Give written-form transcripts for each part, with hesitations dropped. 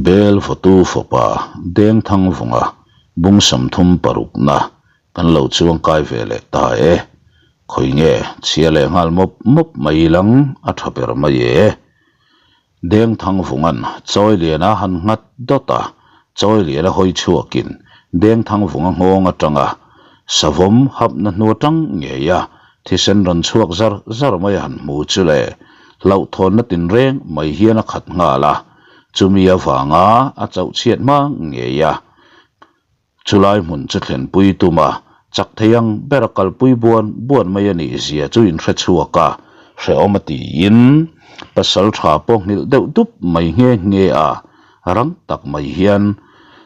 Bel vawtu fawpa Dengthang vunga bung 36na kan lo chuang kai ve leh ta e. Khawi nge chhia leh nghal mawp mawp mai lang a tha ber mai e. Dengthang vungan chawi liana han nghat dawt a, chawi liana hawi chhuakin Dengthang vunga nghawng atanga savawm hapna hnu atang ngei a thisen rawn chhuak zar zar mai a han hmu chu le hlauhthawnna tinreng mai hian a khat nghal a, chumi avanga a chauh chhiat hma ngei a. Chulai hmun chu thlenpui tum a, chak thei ang ber a kalpui buan buan mai a nih zia chu inhre chhuak a, hrehawm a tiin pasal tha pawh nghilh deuh dup mai nghe nghe a, rang tak mai hian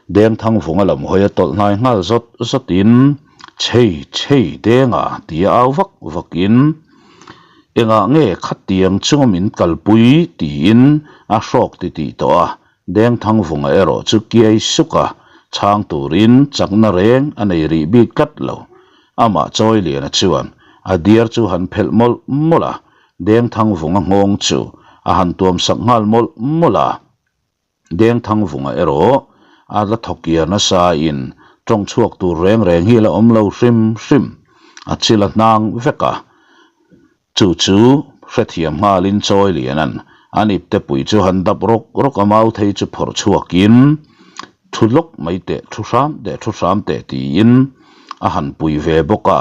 Dengthang vunga lam hawi a tawlh hnai nghal zawt zawtin Chhei chhei Denga tia au vak vakin Engah nge khatiang chunga min kalpui tiin a hrawk titih tawh a, Dengthang vunga erawh chu kiai suk a, chhang turin chakna reng a nei rih bik tlat lo. Amah Chawiliana chuan a diar chu han phelh mawlh mawlh a, Dengthang vunga nghawng chu a han tuam sak nghal mawlh mawlh a. Dengthang vunga erawh a la thawk-iar nasa in tawng chhuak tur reng reng hi a la awm lo hrim hrim, a chil a hnang vek a. Chu chu hrethiam nghalin chawi lianan an ipte pui chu han dap rawk rawk a mau thei chu phawrh chhuakin thu lawk mai teh thu hram teh thu hram teh tiin a han pui ve bawk a,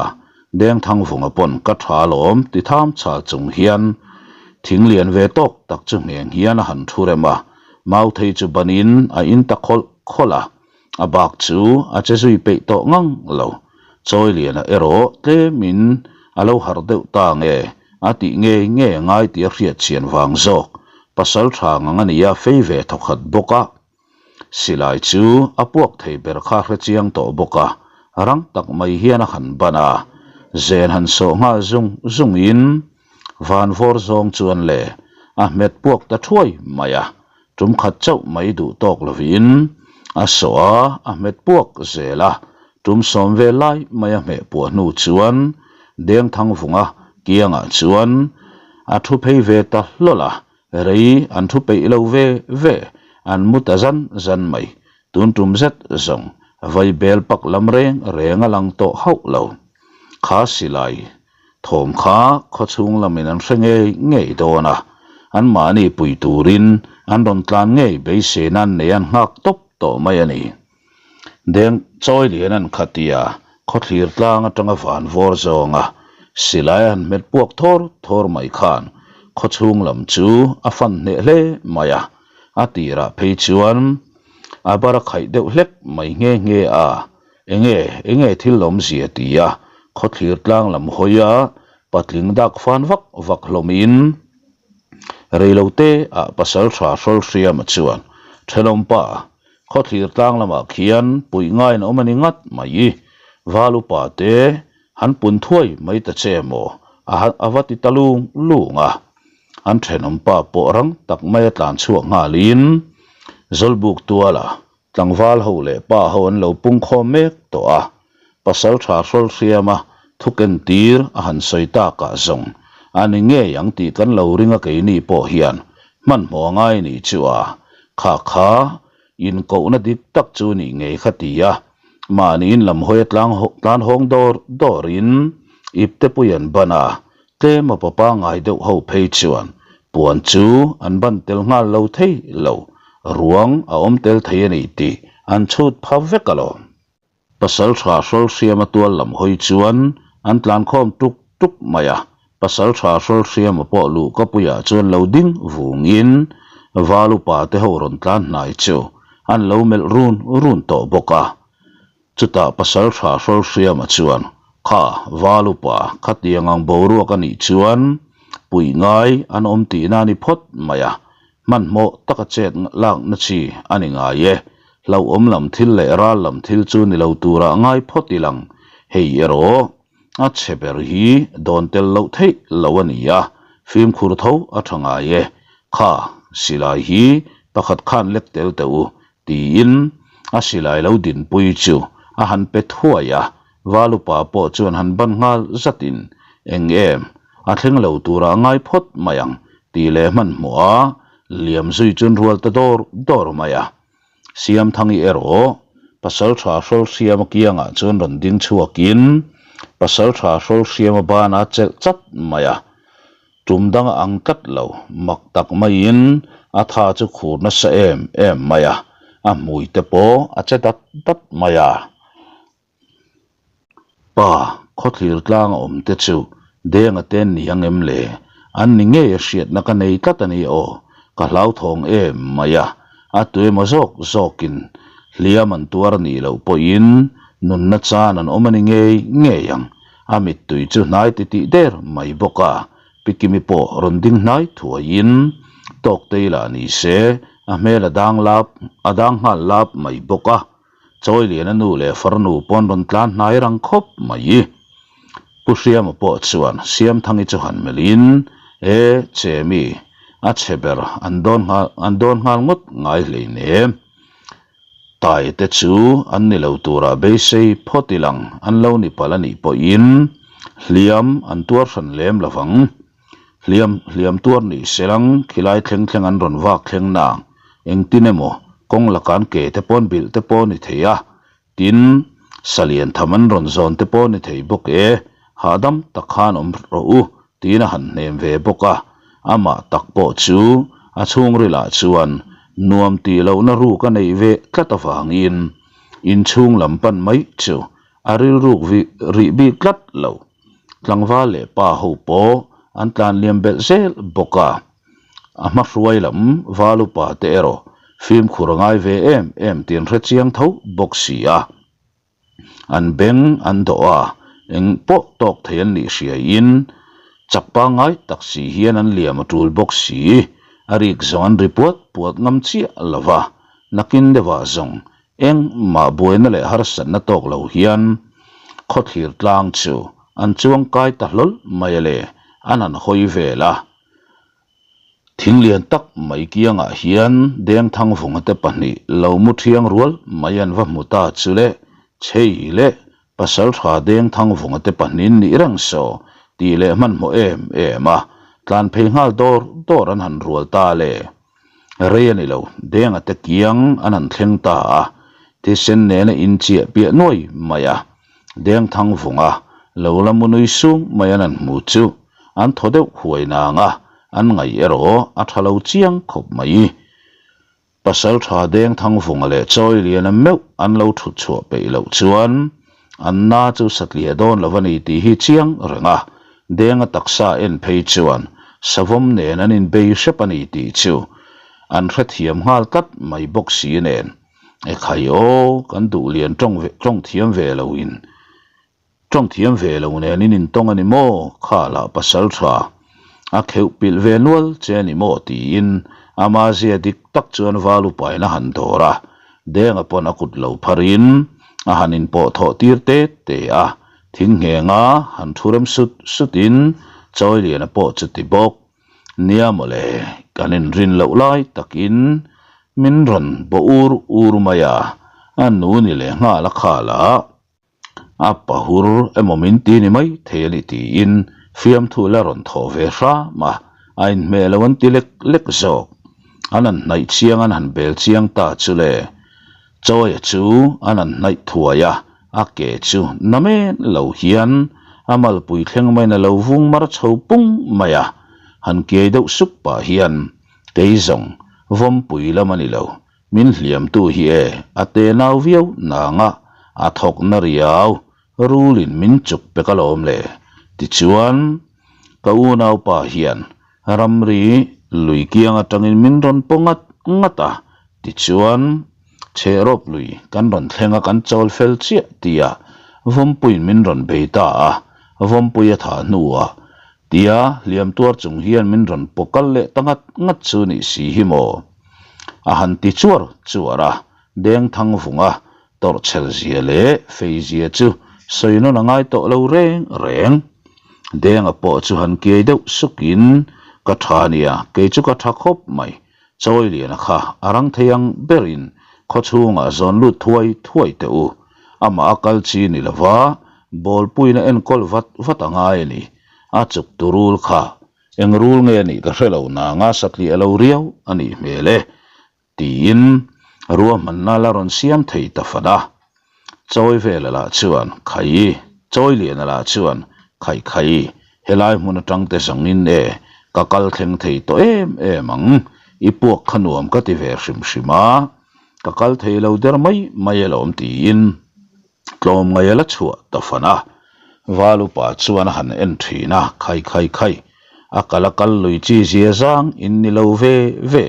Dengthang vunga pawn ka tha lawm ti tham chhal chung hian thing lian ve tawk tak chu ngheng hian a han thu rem a, mau thei chu banin a in ta khawlh khawlh a, a bak chu a che zui peih tawh ngang lo. Chawiliana erawh tlemin a lo harh deuh ta nge a tih ngei ngei a ngai tih a hriat chian vang zawk. Pasal tha ngang a nia fei ve thawkhat bawk a. Silai chu a puak thei ber kha hre chiang tawh bawk a, rang tak mai hian a han ban a, zen han sawh nghal zung zungin van vawr zawng chuan le a hmet puak ta thuai mai a, tum khat chauh mai duh tawk lovin a sawh a, a hmet puak zel a, tum sawm vel lai mai a hmeh puah hnu chuan Dengthang vunga kiangah chuan a thu phei ve ta hlawlh a, Rei an thu peih lo ve ve, an mu ta zan zan mai. Tun tum zet zawng vai bel pak lam reng reng a lang tawh hauh lo. Kha silai thawm kha khawchhung lamin an hre ngei ngei dawn a, anmahni pui turin an rawn tlan ngei beisei nan nei an nghak tawp tawh mai a ni. Deng chawi lian an khatia khawthlir tlang atanga van vawr zawnga silai a han hmet puak thawr thawr mai khan khawchhung lam chu a fan hneh hle mai a, a tirah phei chuan a bar a khaih deuh hlek mai nghe nghe a, enge enge thil awmzia tia khawthlir tlang lam hawia patling dak fan vak vak hlawmin Reilote ah pasal tha hrawl hriama chuan thenawmpa Khawthlir tlang lamah khian puih ngaiin awm a ni ngat mai. Val upa te han pun thuai mai ta che maw? A va ti ta lung lung a. An thenawm pa pawh rang tak mai a tlan chhuak nghalin Zawlbuk tuala tlangval ho leh pa ho an lo pung khawm mek tawh a. Pasal tha hrawl hriama thuken tir a han sawi takah zawng a ni ngei ang tih kan lo ring a keini pawh hian hmanhmawh a ngai nih chu a, kha kha inkohna dik tak chu nih ngei kha ti a, mahniin lam hawi a tlang tlan hawng dawr dawrin ipte pui an ban a, tlem a papa ngai deuh ho phei chuan puan chu an ban tel nghal lo thei lo, ruang a awm tel thei a ni tih an chhut pha vek alawm. Pasal tha hrawl hriama tual lam hawi chuan an tlan khawm tuk tuk mai a, pasal tha hrawl hriama pawh luh ka puiah chuan lo ding vungin val upa te ho rawn tlan hnai chu an lo melh run run tawh bawk a. Chutah pasal tha hrawl hriama chuan, Kha, val upa, khatiang ang boruak a nih chuan puih ngai an awm tihna a ni phawt mai a, Hmanhmawh taka chet lakna chi a ni ngai e. Hlauhawm lam thil leh ral lam thil chu ni lo turah ngai phawt i lang. Hei erawh a chhe ber hi dawn tel loh theih lo a ni a, fimkhur tho a tha ngai e. Kha, silai hi pakhat khan lek tel teh u, tiin a silai lo dinpui chu a han pe thuai a. Valupa pawh chuan han ban nghal zatin, Eng em, a thleng lo turah ngai phawt mai ang, tih leh hmanhmawh a, liam zui chuan rual ta dawr dawr mai a. Siamthangi erawh Pasaltha Hrawlhriama kiangah chuan rawn ding chhuakin Pasaltha Hrawlhriama bana chelh chat mai a. Tum dang a ang tlat lo, mak tak maiin a tha chu khur nasa em em mai a, a hmui te pawh a che dat dat mai a. Pa, khawthlir tlang a awm te chu Denga te an ni ang em le? An ni ngei a hriatna ka nei tlat a ni aw, ka hlauthawng em mai a, a tuemaw zawk zawkin hliam an tuar a nih loh pawhin nunna chan an awm a ni ngei ngei ang, a mittui chu hnai ti tih der mai bawk a, Pi Kimi pawh rawn ding hnai thuaiin Tawktei lah ni se a hmel a dang lap a dang nghal lap mai bawk a. Chawiliana nu leh farnu pawn rawn tlan hnai rang khawp mai. Pu Hriama pawh chuan Siamthangi chu han melhin, E, Chemi, a chhe ber an dawn nghal an dawn nghal ngawt ngai hleinem. Tai te chu an ni lo turah beisei phawt ilang an lo ni palh a nih pawhin hliam an tuar hran lem lovang. Hliam hliam tuar ni selang khilai thleng thleng an rawn vak thleng nang engtin emaw kawng laka an ke te pawn bilh te pawh ni thei a, tin salian tham an rawn zawn te pawh ni thei bawk e, hahdam tak khan awm rawh u tiin a han hnem ve bawk a, amah tak pawh chu a chhungrilah chuan nuam tih lohna ruk a neih ve tlat avangin inchhung lam pan mai chu a rilruk rih bik tlat lo. Tlangval leh pa ho pawh an tlan liam belh zel bawk a, a hma hruai lam val upa te erawh fimkhur a ngai ve em em tih an hre chiang tho bawk si a. An beng an dawh a, eng pawh tawk thei an nih hriaiin chak pangngai tak si hian an liam a tul bawk si, a rik zawng an ri puat puat ngam chiah lo va, nakin deuhah zawng Engmah buaina leh harsatna tawk lo hian khawthlir tlang chu an chuang kai ta hlawl mai a le, an han hawi vel a. Thing lian tak mai kiangah hian Dengthangvunga te pahnih lo mu thiang rual mai an va hmu ta chu le, chei leh Pasaltha Dengthangvunga te pahnih nih reng saw tih leh hmanhmawh em em a, tlan phei nghal dawr dawr an han rual ta le. Rei a ni lo, Denga te kiang an han thleng ta a, thisen nena inchiah piah nuai mai a, Dengthang vunga lo la mu nui sung mai an han hmu chu an thaw deuh huai nang a, an ngaih erawh a tha lo chiang khawp mai. Pasaltha Dengthang vunga leh Chawiliana meuh an lo thut chhuah peih loh chuan An na chu satliah dawn lo a ni tih hi chiang reng a, Denga taksa en phei chuan savawm nen an inbei hrep a ni tih chu an hrethiam nghal tlat mai bawk si nen. Ekhai aw, kan duh lian tawng ve tawng thiam ve lo in tawng thiam ve lo nen in intawng a ni maw? Kha lah pasal tha a kheuh pilh ve nual che a ni maw? tiin ama zia dik tak chuan val upain a han dawr a, Denga pawn a kut lo pharin a han inpawh thawh tir te te a, thing nghenga han thu rem sut sutin Chawiliana pawh chu ti bawk. Nia mawle, kan inrin loh lai takin min rawn bawh ur ur mai a, a nu ni leh nghal a khal a. A pahur emaw min ti ni mai thei a ni tiin fiamthu la rawn thawh ve hram a, a inhmeh lo an ti lek lek zawk. An han hnaih chiang an han bel chiang ta chu le. Chawia chu an han hnaih thuai a, a ke chu na men lo hian a malpui thleng maiin a lo vung mar chho pung mai a, han kiai deuh sup pah hian kei zawng vawmpui lam a ni lo, Min hliamtu hi e, a te nau viau nanga a thawk na riau, rulin min chuk pek alawm le. Tichuan, ka unaupa hian ramri lui kiang atangin min rawn paw ngat ngat a, tichuan, chhehrawp lui kan rawn thleng a kan chawl fel chiah tia Vawmpuiin min rawn bei ta a, Vawmpui a thah hnuah tia hliam tuar chung hian min rawn paw kal leh ta ngat ngat chu nih si hi maw? A han ti chuar chuar a, Dengthang vunga tawrhchhel zia leh fei zia chu sawi nawn a ngai tawh lo reng reng. Denga pawh chu han kiai deuh sukin, Ka tha nia, kei chu ka tha khawp mai. Chawiliana kha a rang thei ang berin khawchhungah zawn lut thuai thuai teh u. Amah a kal chi ni lova, bawlpuiin a enkawl vat vat a ngai a ni. A chuk tu rul kha Eng rul nge nih ka hre lo nanga satliah lo riau a nih hmel e, tiin Ruahmanna la rawn siam thei ta fan a. Chawivela lah chuan, Khai, Chawiliana lah chuan, Khai khai, helai hmun atang te zawngin e, ka kal thleng thei tawh em em ang, i puak kha nuam ka ti ve hrim hrim a, ka kal thei lo der mai mai alawm tiin tlawmngaih a la chhuah ta fan a. Val upa chuan a han en thin a, Khai khai khai, a kal a kal lui chi zia zang in ni lo ve ve,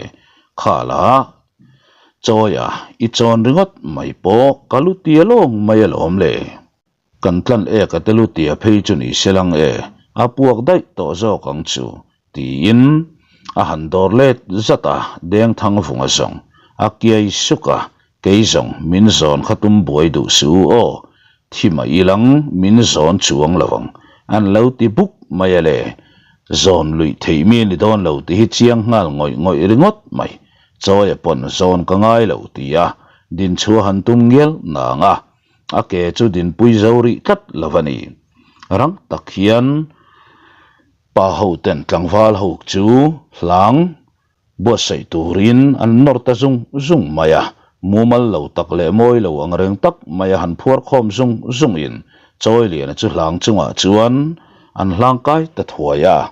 khala Chawia, i chawn ringawt mai pawh ka lu tia lawng mai alawm le. Kan tlan ek a te lu tia phei chu ni se lang e, a puak daih tawh zawk ang chu, tiin a han dawr let zat a, Dengthangvunga zawng a kiai suk a, kei zawng min zawn kha tum buai duh suh u aw, Thi mah ilang min zawn chuang lo ang, an lo ti buk mai a le. Zawn luih theih mi ni dawn lo tih hi chiang nghal ngawih ngawih ringawt mai. Chawia pawn zawn ka ngai lo ti a, dinchhuah han tum ngial nang a, a ke chu dinpui zo rih tlat lo a ni. Rang tak hian pa ho ten tlangval ho chu hlang Buatsaih turin an nawr ta zung zung mai a, mumal lo tak leh mawi lo ang reng tak mai a han phuar khawm zung zungin Chawiliana chu hlang chungah chuan an hlang kai ta thuai a.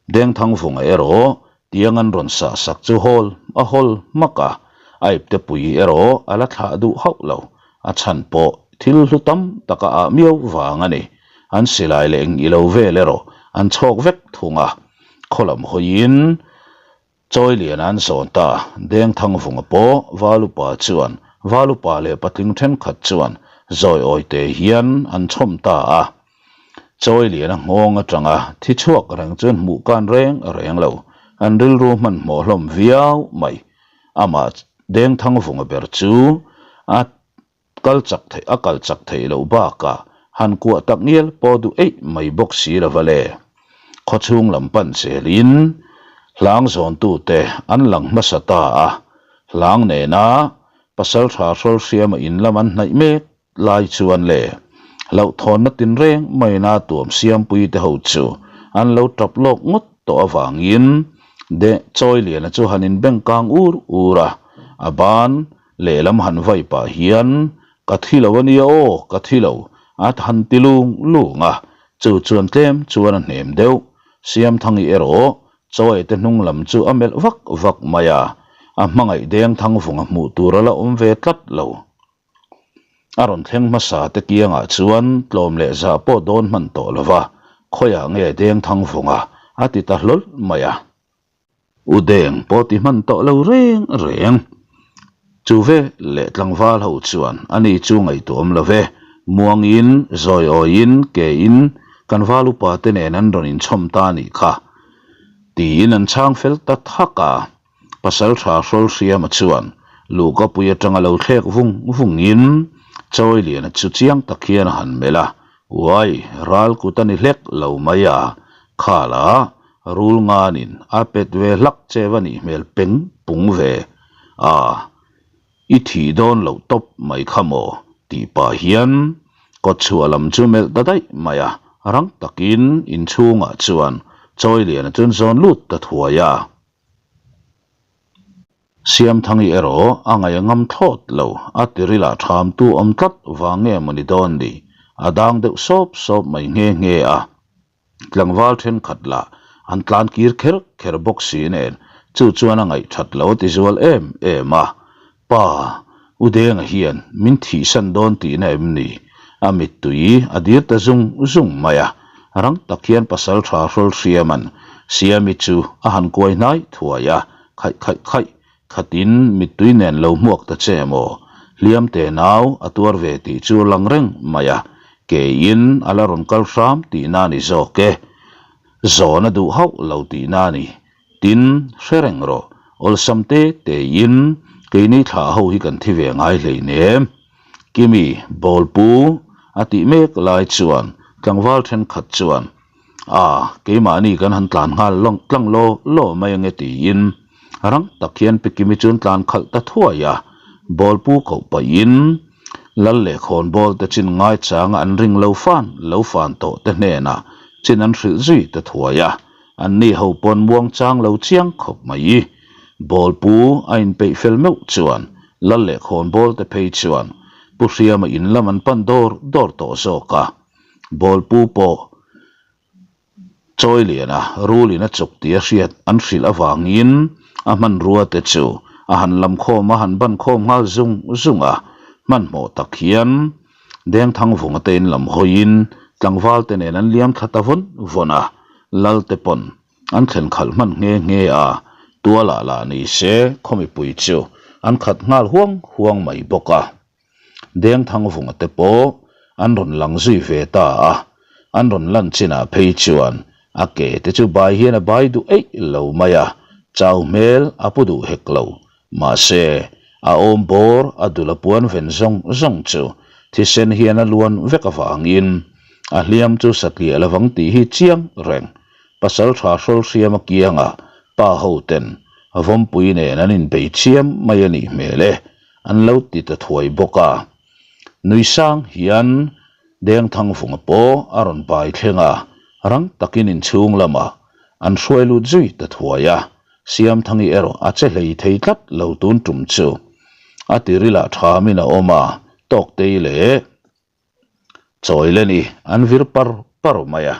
Dengthangvunga erawh tiang an rawn sah sak chu hawl a hawl hmak a, a iptepui erawh a la thlah duh hauh lo, a chhan pawh thil hlu tam taka ah miau vang a ni. An silai leh eng ilo vel erawh an chhawk vek thung a. Khaw lam hawiin Chawiliana an zawn ta, Dengthangvunga pawh Valupa chuan Valupa leh patling thenkhat chuan zawi awite hian an chhawm ta a. Chawiliana nghawng atanga thi chhuak reng chuan hmuh kan reng reng lo, an rilru hmanhmawh hlawm viau mai. Amah Dengthangvunga ber chu a Kal chak theih a kal chak theih loh bakah han kuah tak ngial pawh duh eih mai bawk si lo va le. Khawchhung lam pan zelin hlang zawntute an lang hmasa ta a, hlang nena pasaltha hrawlhriama in lam an hnaih mek lai chuan le hlauhthawnna tinreng maina tuam siampui te ho chu an lo tap lawk ngawt tawh avangin de Chawiliana chu han inbeng kang ur ur a, a ban Lehlam han vai pah hian, Ka thi lo a nia aw, ka thi lo, a han ti lung lung a, chu chuan tlem chuan a hnem deuh. Siamthangi erawh Chawei te hnung lam chu a melh vak vak mai a, a hmangaih Dengthang vunga hmuh tur a la awm ve tlat lo. A rawn thleng hmasa te kiangah chuan tlawm leh zah pawh dawn hman tawh lo va, Khawiah nge Dengthang vunga? a ti ta hlawl mai a. U Deng pawh ti hman tawh lo reng reng. Chu ve leh tlangval ho chuan ani chu ngaihtuah awm lo ve, muangin, zawiawiin, kein kan val upa te nen an rawn inchhawm ta a nih kha, tiin an chhang fel ta thak a. Pasaltha Hrawlhriama chuan luhkapui atanga lo thlek vung vungin Chawiliana chu chiang tak hian a han melh a, Uai, ral kut a ni hlek lo mai a, khala Rul nganin a pet ve hlak che va nih hmel peng pung ve a, i thih dawn loh tawp mai kha maw tih pah hian kawtchhuah lam chu melh ta daih mai a, rang takin inchhungah chuan Chawiliana chuan zawn lut ta thuai a. Siamthangi erawh a ngaih a ngam thlawt lo, a tirilah thamtu awm tlat vang nge maw ni dawn ni, a dang deuh sawp sawp mai nghe nghe a. Tlangval thenkhat lah an tlan kir kher kher bawk si nen chu chuan a ngaihthat lo a ti zual em em a, Pa, U Denga hian min thihsan dawn tihna em ni? A mittui a dir ta zung zung mai a, rang tak hian pasal tha Hrawlhriama'n Siami chu a han kuai hnai thuai a, Khaih khaih khaih, Khatin mittui nen lo hmuak ta che maw? Hliam te nau a tuar ve tih chu lang reng mai a, keiin a la rawn kal hram tihna a ni zawk e. Zawn a duh hauh lo tihna a ni. Tin, hre reng rawh, awlsam te tein keini thlah ho hi kan thi ve ngai hleinem. Kimi, Bawlpu, a tih mek lai chuan tlangval thenkhat chuan, A, keimahni kan han tlan nghal lawng tlang law law mai ange tiin rang tak hian Pi Kimi chuan tlan khalh ta thuai a, Bawlpu koh pahin Lal leh khawnbawl te chin ngaichanga an ring lo fan lo fan tawh te hnenah chin an hrilh zui ta thuai a, anni ho pawn muangchang lo chiang khawp mai. Bawlpu a inpeih fel meuh chuan Lal leh Khawnbawl te phei chuan Pu Hriama in lam an pan dawr dawr tawh zawk a. Bawlpu pawh Chawiliana rulin a chuk tih a hriat an hrilh avangin a hmanrua te chu a han lam khawm a han ban khawm nghal zung zung a. Hmanhmawh tak hian Dengthangvunga te in lam hawiin tlangval te nen an liam thla ta vawn vawn a, Lal te pawn an thlen khalh hman nghe nghe a, tualah lah ni se khaw mipui chu an khat nghal huang huang mai bawk a. Dengthangvunga te pawh an rawn lang zui ve ta a, an rawn lan chinah phei chuan a ke te chu bai hian a bai duh eih lo mai a, chau hmel a pu duh hek lo. Mahse, a awm bawr a dul a puan ven zawng zawng chu thisen hian a luan vek avangin a hliam chu satliah lovang tih hi chiang reng. Pasal tha hrawl hriam a kiangah pa ho ten vawmpui nen an inbei chiam mai a nih hmel e, an lo ti ta thuai bawk a. Nui sang hian Dengthangvunga pawh a rawn bai thleng a, rang takin inchhung lamah an hruai lut zui ta thuai a. Siamthangi erawh a che hlei thei tlat lo tun tum chu. A tirilah thamin a awm a, Tawktei leh Chawileni an vir par par mai a,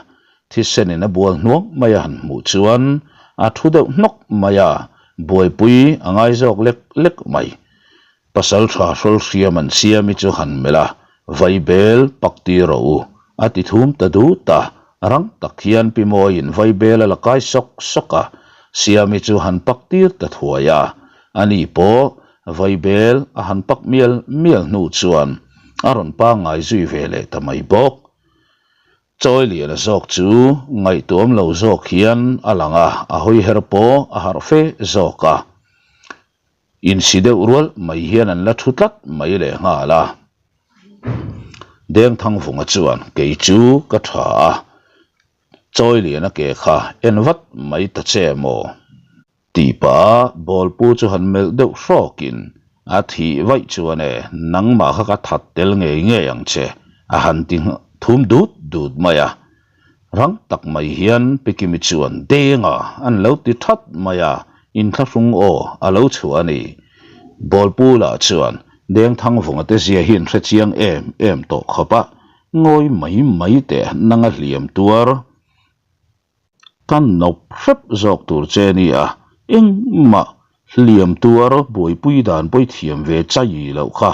thisenin a bual hnuang mai a han hmuh chuan a thu deuh hnawk mai a, buaipui a ngai zawk lek lek mai. Pasal tha hrawl hriam an siam hi chu han melh a, Vaibel pak tir rawh u, a ti thum ta dut a, rang tak hian Pi Mawiin Vaibel a la kai sawk sawk a, Siami chu han pak tir ta thuai a, ani pawh Vaibel a han pak mial mial hnu chuan a rawn pangngai zui ve leh ta mai bawk. Chawi liana zawk chu ngaihtuam lo zawk hian a lang a, a hawi her pawh a harh fe zawk a. Insi deuh rual mai hian an la thu tlat mai leh nghal a. Dengthangvunga chuan kei chu ka tha a, Chawi liana ke kha en vat mai ta che maw? Tih pah a bawlpu chu han melh deuh hrawkin a thih vaih chuan e, nangmah kha ka that tel ngei ngei ang che, a han ti thum dut dut mai a. Rang tak mai hian Pikimi chuan Denga an lo ti that mai a, inthlahrung aw a lo chhuah a ni. Bawlpu lah chuan Dengthangvunga te zia hi an hre chiang em em tawh khawp a, ngawi mai mai teh nanga hliam tuar. Ka nawp hrep zawk tur che a ni a, engmah hliam tuar buaipui dan pawi thiam ve chai loh kha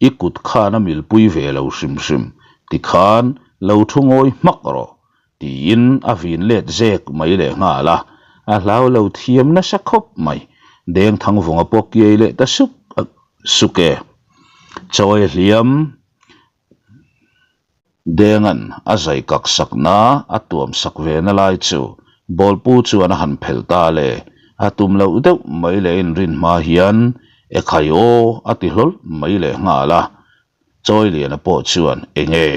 i kut khan a milpui ve lo hrim hrim tikhan lo thu ngawi hmak rawh tiin a vin let zek mai leh nghal a, a hlau lo thiam nasa khawp mai. Dengthangvunga pawh kiai leh ta suk suk e. Chawi hliam. Denga'n a zai kak sakna a tuam sak ve na lai chu bawlpu chuan a han phelh ta le, a tum loh deuh mai leh inrin hma hian Ekhai aw a ti hlawl mai leh nghal a. Chawiliana pawh chuan Enge?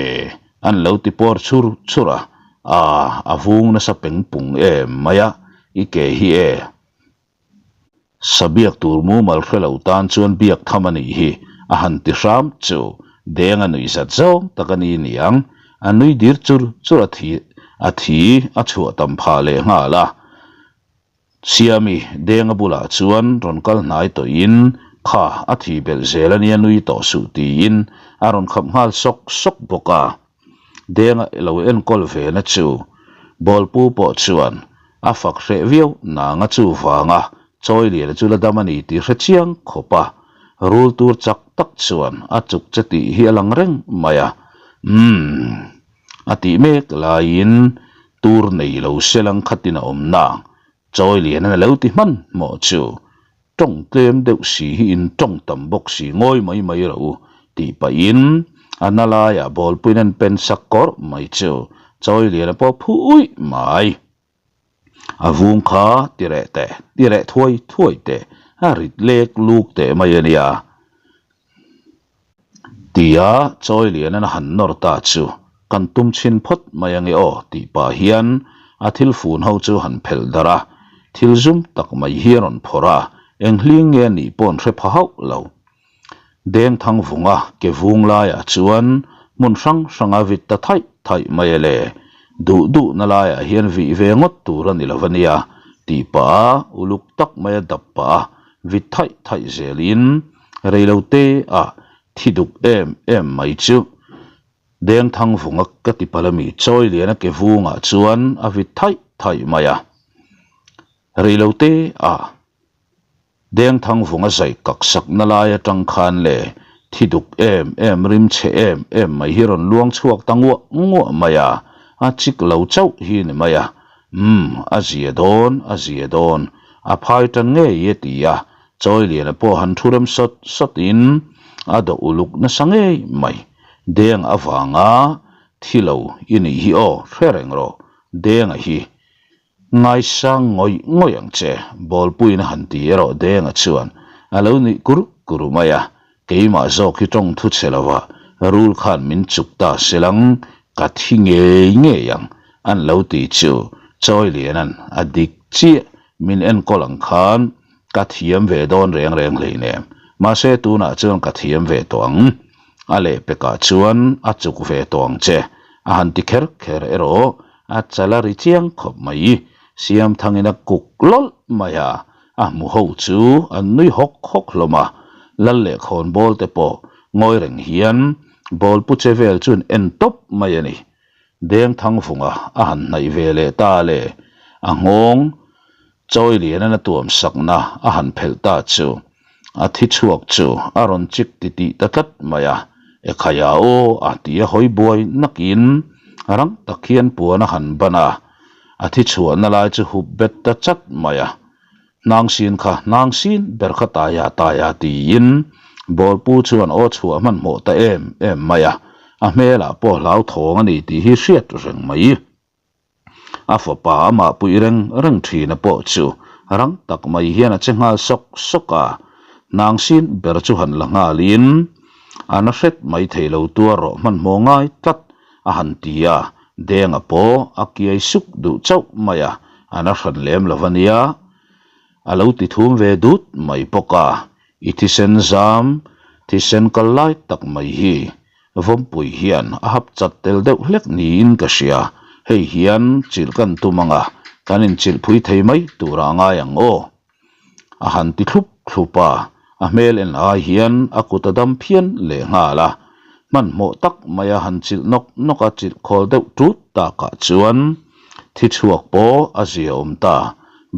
an lo ti pawr chur chur a, Aa, a vung nasa peng pung em mai a, i ke hi e. Sa biak tur mumal hre lo tan chuan biak tham a nih hi, a han ti hram chu Deng a nuih zat zawng tak a ni niang, a nui dir chur chur a thi a thi a chhuah tam phah leh nghal a. Siami Denga bulah chuan rawn kal hnai tawhin kha a thi belh zel a nia nui tawh suh tiin a rawn khap nghal sawk sawk bawk a. Denga lo enkawl ve na chu Bawlpu pawh chuan A fak hreh viau nanga chu vanga Chawiliana chu la dam a ni tih hre chiang khawp a, rul tur chak tak chuan a chuk che tih hi a lang reng mai a. Umm. A tih mek laiin tur nei lo selang khatin a awm nang Chawiliana a lo ti hman hmawh chu Tawng tlem deuh si hi in tawng tam bawk si ngawi mai mai rawh u tih pahin a na laiah bawlpuiin an pen sak kawrh mai chu Chawiliana pawh phu uih mai. A vung kha ti reh teh, ti reh thuai thuai teh, a rit lek luk teh mai a nia. Tia Chawilianan a han nawr ta chu kan tum chhin phawt mai ange aw tih pah hian a thil fun ho chu han phelh darh a, thil zum tak mai hi a rawn phawrh a, eng hling nge a nih pawh an hre pha hauh lo. Dengthangvunga ke vung laiah chuan hmun hrang hranga vit ta thaih thaih mai a le. Duh duhna laiah hian vih ve ngawt tur a ni lo a nia. Tih pah a, uluk tak mai a dap pah a, vit thaih thaih zelin reilote ah thi duk em em mai chu Dengthangvunga ka ti palh ami Chawiliana ke vungah chuan a vit thaih thaih mai a. Reilote ah Dengthangvunga zai kak sakna lai atang khan le thi duk em em rim chhe em em mai hi rawn luang chhuak ta nguah nguah mai a, a chik lo chauh hi ni mai a. Umm, a zia dawn, a zia dawn, a phai tan ngei e ti a, Chawiliana pawh han thu rem sawt sawt in a dawh uluk nasa ngei mai. Deng avanga thi lo i nih hi aw, hre reng rawh, Denga hi Ngaisang ngawih ngawih ang che, Bawlpuiin a han ti erawh Denga chuan a lo nuih kur kur mai a, keimah zawk hi tawng thu che lova rul khan min chuk ta selang ka thi ngei ngei ang an lo ti chu Chawiliana'n a dik chiah min enkawl ang khan ka thiam ve dawn reng reng hleinem, mahse tunah chuan ka thiam ve tawh ang. A lehpekah chuan a chuk ve tawh ang che a han ti kher kher erawh A chal a ri chiang khawp mai. Siamthangin a kuk lawlh mai a, a hmu ho chu an nui hawk hawk hlawm a. Lal leh khawnbawl te pawh ngawi reng hian bawlpu che vel chu an en tawp mai a ni. Dengthangvunga a han hnaih ve leh ta le, a nghawng Chawilianan a tuam sakna a han phelh ta chu a thi chhuak chu a rawn chik titih ta tlat mai a, Ekhaya aw a ti a hawi buai nakin rang tak hian puan a han ban a, a thi chhuahna lai chu hup bet ta chat mai a, Hnang sin kha hnang sin ber kha taia taia tiin bawlpu chuan aw chhuah hmanhmawh ta em em mai a, a hmelah pawh hlauthawng a ni tih hi hriat reng mai. A fapa amah puih reng reng thina pawh chu rang tak mai hian a che nghal sawk sawk a, hnang sin ber chu han la nghalin a na hret mai thei lo tuar rawh hmanhmawh ngai tlat a han ti a, Denga pawh a kiai suk duh chauh mai a, a na hran lem lo a nia. A lo ti thum ve dut mai bawk a, i thisen zam, thisen kal lai tak mai hi Vawmpui hian a hap chat tel deuh hlek niin ka hria, hei hian chilh kan tum ang a, kan inchilh phui thei mai turah a ngai ang aw. A han ti thlup thlup a, a hmel en ai hian a kut a dam phian leh nghal a, hmanhmawh tak maia han chilh nawk nawk a chilh khawl deuh tut takah chuan thi chhuak pawh a zia awm ta,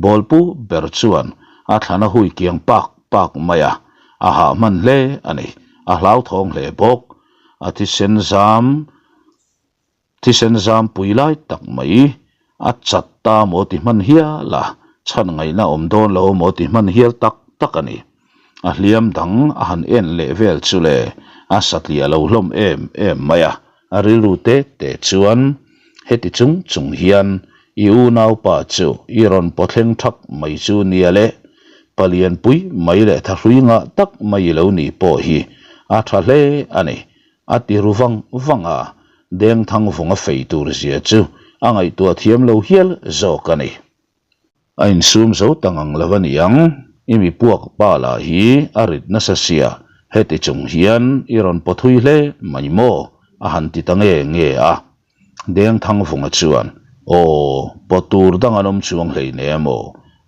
bawlpu ber chuan a thlan a hui kiang pak pak mai a, A hah hman hle a ni. A hlauthawng hle bawk. A thisen zam, thisen zam pui lai tak mai a chat ta maw ti hman hial a, chhan ngaihna awm dawn lo maw ti hman hial tak tak a ni. A hliam dang a han en leh vel chu le a satliah lo hlawm em em mai a. A rilru te te chuan heti chung chung hian i unaupa chu i rawn pawthleng thak mai chu nia le, palianpui mai leh thahrui ngah tak mai i lo nih pawh hi a tha hle a ni, a ti ru vang vang a, Dengthangvunga fei tur zia chu a ngaihtuah thiam lo hial zawk a ni. A insum zo ta ngang lo a niang, i mi puak pa lah hi a rit nasa sia, heti chung hian i rawn pawthui hle mai maw? a han ti ta nge nge a. Dengthangvunga chuan, Aw, pawt tur dang an awm chuang hleine maw?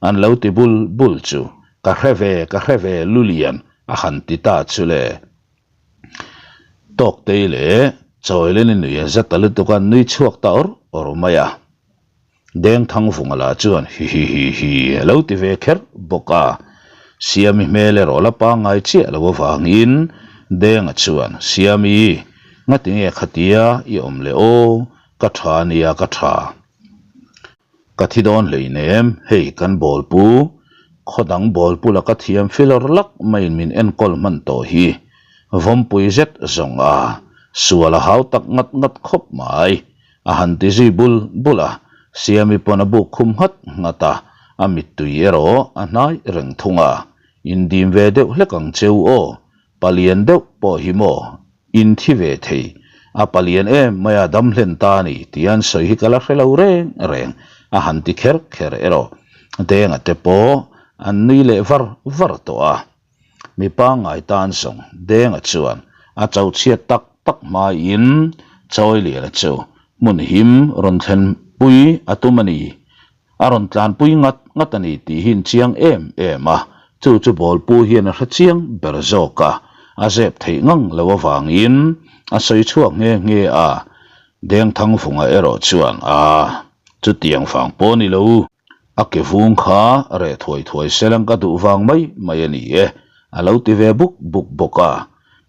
An lo ti bul bul chu, Ka hre ve, ka hre ve Lulian, a han ti ta chu le. Tawktei leh Chawileni nui a za ta lutuk a, nui chhuak ta awr awr mai a. Dengthangvunga lah chuan hihihihi a lo ti ve kher bawk a, Siami hmel erawh la pangngai chiah lo avangin Denga chuan, Siami, ngatinge khatia i awm leh aw, ka tha nia ka tha. Ka thi dawn hleinem, hei kan bawlpu, khaw dang bawlpu la ka thiam filawr lak maiin min enkawl hman tawh hi, vawmpui zet zawng a, sual a hau tak ngat ngat khawp mai. A han ti zui bul bul a, Siami pawn a buk khum nghat nghat a, a mittui erawh a hnai reng thung a. Indim ve deuh hlek ang cheu aw, palian deuh pawh hi maw in thi ve thei, a palian em mai a dam hlen ta a ni tih an sawi hi ka la hre lo reng reng, a han ti kher kher erawh Denga te pawh an nui leh var var tawh a. Mi pangngai tan zawng Denga chuan a cho chhiat tak tak hmaiin Chawiliana chu hmun him rawn thlenpui a tum a ni. A rawn tlanpui ngat ngat a ni tih hi in chiang em em a, chu chu Bawlpu hian a hre chiang ber zawk a, a zep theih ngang lo avangin a sawi chhuak nghe nghe a. Dengthangvunga erawh chuan, Aa, chutiang vang pawh ni lo. A ke vung kha reh thuai thuai selang ka duh vang mai mai a ni e, a lo ti ve buk buk bawk a.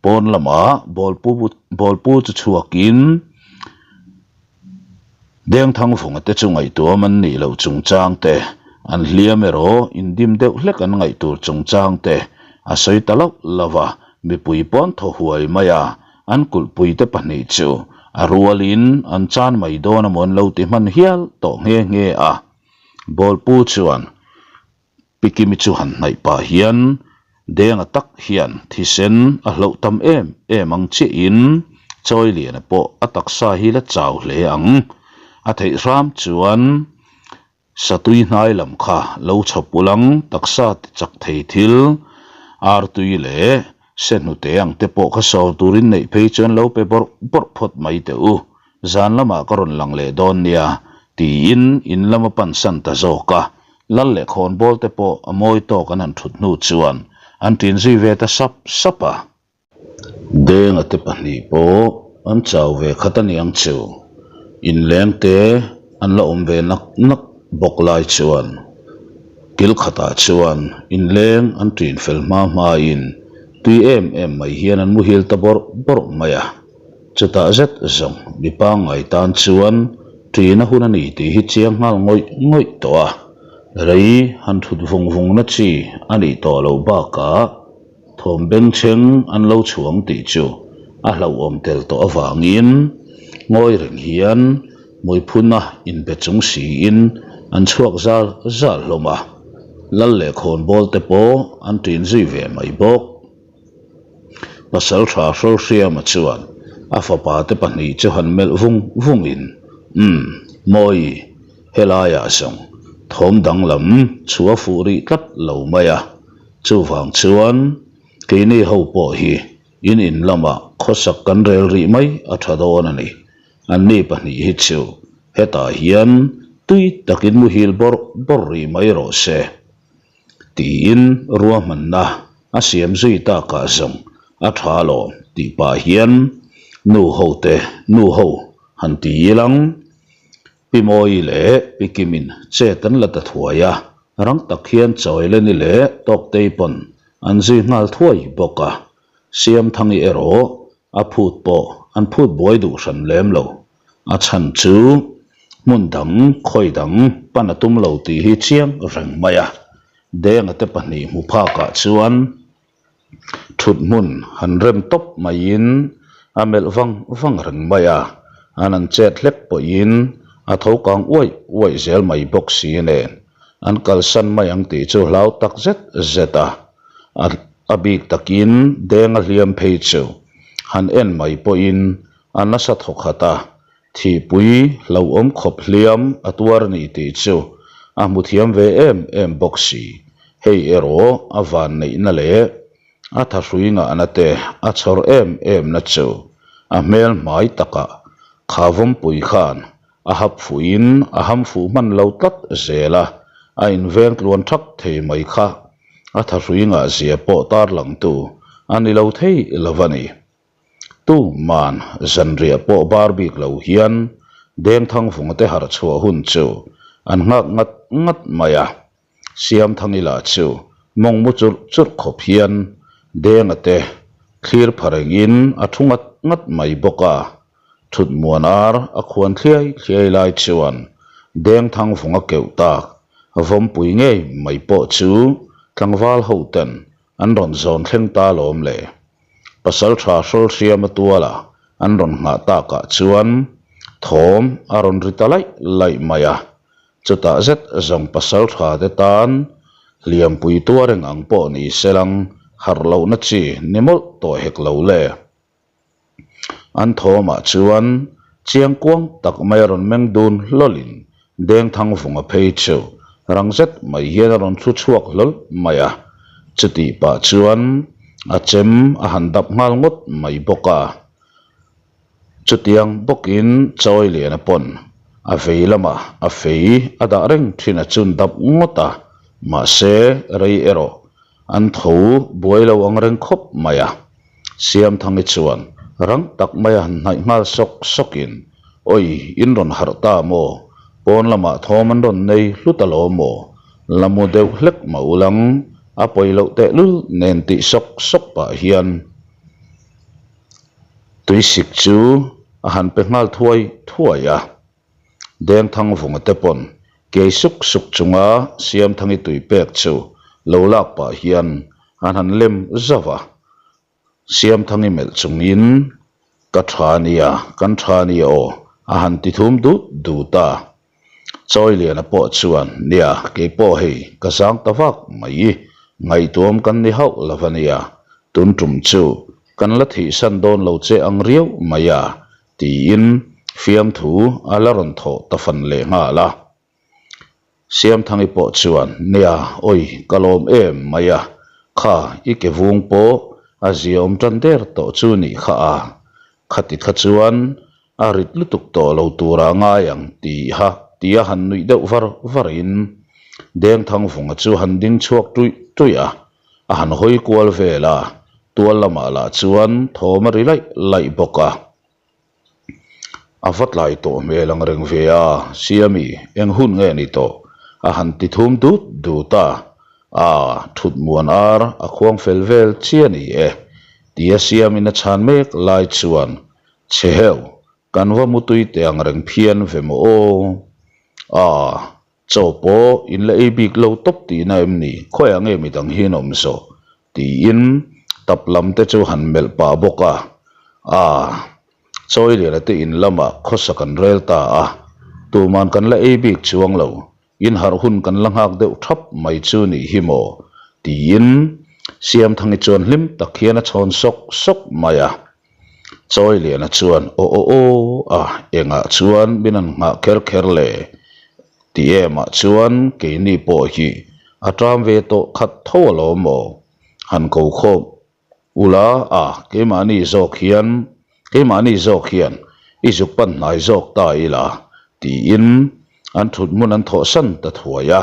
Pawn lamah Bawlpu Bawlpu chu chhuakin Dengthangvunga te chu ngaihtuam an nih loh chungchang te, an hliam erawh indim deuh hlek an ngaih tur chungchang te a sawi ta loh lo va, mipui pawn thaw huai mai a, An kulhpuite pahnih chu a rualin an chan mai dawn a maw an lo ti hman hial tawh nghe nghe a. Bawlpu chuan Pikimi chu han hnaih pah hian Denga tak hian thisen a hloh tam em em ang chiahin Chawiliana pawh a taksa hi la chau hle ang. A theih hram chuan Satui hnai lam kha lo chhawp ulang taksa ti chak thei thil, artui leh se hnute ang te pawh kha sawr turin neih phei chuan lo pe bawrh bawrh phawt mai teh u, zan lamah ka rawn lang leh dawn nia, tiin in lam a pansan ta zawk a. Lal leh khawnbawl te pawh a mawi tawk an han thut hnu chuan an ṭin zui ve ta sap sap a. Denga te pahnih pawh an chau ve khat a niang chu. Inleng te an la awm ve nak nak bawk lai chuan kil khatah chuan inleng an ṭin fel hma hmain tui em em mai hian an muhil ta bawrh bawrh mai a. Chutah zet zawng mi pangngai tan chuan ṭin a hun a ni tih hi chiang nghal ngawih ngawih tawh a. Rei han ṭhut vung vungna chi a nih tawh loh bakah, Thawm bengchheng an lo chhuang tih chu a hlauhawm tel tawh avangin ngawi reng hian hmuiphuna inbe chung siin an chhuak zal zal hlawm a, lal leh khawnbawl te pawh an ṭin zui ve mai bawk. Pasalṭha Hrawlhriama chuan a fapa te pahnih chu han melh vung vungin, Umm, Mawi, helaiah zawng thawm danglam chu a fuh rih tlat lo mai a, Chuvang chuan keini ho pawh hi in in lamah khawsak kan rel rih mai a tha dawn a ni. Anni pahnih hi chu hetah hian tui takin muhil bawrh bawrh rih mai rawh se tiin ruahmanna a siam zui takah zawng a tha alawm tih pah hian nu ho te nu ho han ti ilang. Pi Mawi leh Pi Kimin chet an la ta thuai a, rang tak hian Chawileni leh Tawktei pawn an zui nghal thuai bawk a. Siamthangi erawh a phut pawh an phut buai duh hran lem lo. A chhan chu hmun dang khawi dang pan a tum lo tih hi chiang reng mai a. Denga te pahnih hmu phakah chuan Thut hmun han rem tawp maiin a melh vang vang reng mai a, an an chet hlek pawhin a tho kang uaih uaih zel mai bawk si nen an kalsan mai ang tih chu hlau tak zet zet a, a bik takin deng a hliam phei chu han en mai pawhin a nasa thaw khat a, Thihpui hlauhawm khawp hliam a tuar a ni tih chu a hmu thiam ve em em bawk si. Hei erawh a vanneihna leh a thahrui ngahna te a chhawr em em na chu a hmel hmai takah kha vawmpui khan a hap fuhin a ham fuh hman lo tlat zel a, a inveng tluan thak thei mai kha a thahrui ngahzia pawh tarlangtu a ni lo thei lo a ni. Tuman zanriah pawh bar bik lo hian Dengthangvunga te harh chhuah hun chu an nghak ngat ngat mai a. Siamthangi lah chu mawng mu churh churh khawp hian Denga te thlir pha rengin a thu ngat ngat mai bawk a. Thut muan ar a khuan thliai thliai lai chuan Dengthangvunga keuh tak vawmpui ngei mai pawh chu tlangval ho ten An rawn zawn thleng ta lawm le. Pasalṭha Hrawlhriama tuala an rawn nghah takah chuan thawm a rawn ri ta laih laih mai a. Chutah zet zawng pasalṭha te tan hliampui tuar eng ang pawh ni selang harh lohna chi ni mawlh tawh hek lo le. An thawmah chuan chiang kuang tak mai a rawn meng dun hlawlin Dengthangvunga phei chu rang zet mai hian a rawn thu chhuak hlawl mai a. Chutih pah chuan a chem a han dap nghal ngawt mai bawk a. Chutiang bawkin Chawiliana pawn. A vei lamah a fei a dah reng thin a chun dap ngawt a, mahse rei erawh an tho buai lo ang reng khawp mai a. Siamthangi chuan rang tak maia han hnaih nghal sawk sawkin, Awi, in rawn harh ta maw? Pawn lamah thawm an rawn nei hlut alawm maw? La mu deuh hlek mah ulang, a pawi loh tehlul nen tih sawk sawk pah hian tuisik chu a han pe nghal thuai thuai a. Dengthangvunga te pawn kei suk suk chunga Siamthangi tui pek chu lo lak pah hian an han lem zauh a. Siamthangi melh chungin, Ka tha nia, kan tha nia aw, a han ti thum dut dut a. Chawiliana pawh chuan, Nia, kei pawh hei ka zang ta vak mai, ngaihtuam kan ni hauh lo a nia, tun tum chu kan la thihsan dawn lo che ang riau mai a, tiin fiamthu a la rawn thawh ta fan leh nghal a. Siamthangi pawh chuan, Nia, awi, ka lawm em mai a, kha i ke vung pawh a ziaawm tan der tawh chu nih kha a, khati kha chuan a rit lutuk tawh lo tura ngai ang tiha tia han nuih deuh var varin Dengthangvunga chu han ding chhuak tuih tuih a, a han hawi kual vel a, tual lamah lah chuan thawm a ri laih laih bawk a. A va tlai tawh hmel ang reng ve a, Siami, eng hun nge ni tawh? a han ti thum dut dut a, Aa, thut muan ar a khuang fel vel chiah ni e, tia Siamin a chhan mek lai chuan, Chhe heu, kan va mutui teh ang reng phian ve maw aw? Aa, Chaw pawh in la ei bik lo tawp tihna em ni? Khawiah nge midang hi an awm zawh? tiin tap lam te chu han melh pah bawk a. Aa, Chawiliana te in lamah khawsa kan rel ta a, tuman kan la ei bik chuang lo, in harh hun kan la nghak deuh thap mai chu nih hi maw? tiin Siamthangi chuan hlim tak hian a chhawn sawk sawk mai a. Chawiliana chuan aw aw aw a, engah chuan min han nghah kher kher le? Ti emah chuan keini pawh hi a ṭam ve tawh khat tho alawm aw? Han ko khawp ula a, keimahni zawk hian keimahni zawk hian i zuk pan hnai zawk ta ila tiin an ṭhut hmun an thawhsan ta thuai a.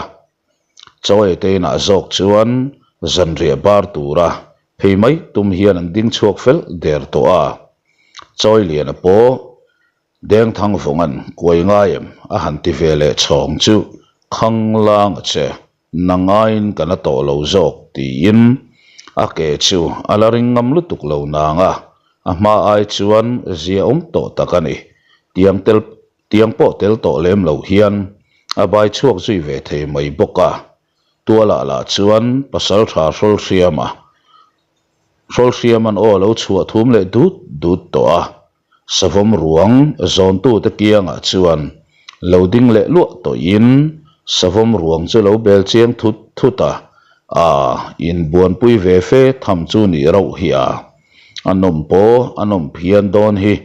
Chaw ei te inah zawk chuan zanriah bar tura phei mai tum hian an ding chhuak fel der tawh a. Chawiliana pawh Dengthangvunga'n kuai ngai em a han ti ve leh chhawng chu Khanglang a che, nang aiin ka na tawh lo zawk tiin a ke chu a la ring ngam lutuk lo nang a, a hma ai chuan zia awm tawh tak a ni. Tiang tel Tiang pawh tel tawh lem lo hian a bai chhuak zui ve thei mai bawk a, tualah lah chuan pasaltha Hrawlhriama Hrawlhriaman aw lo chhuah thum leh dut dut tawh a, savawm ruang zawntute kiangah chuan lo ding leh luah tawhin savawm ruang chu lo bel chiang thut thut a, aa inbuanpui ve fe tham chu nih rauh hi a, a nawm pawh a nawm phian dawn hi.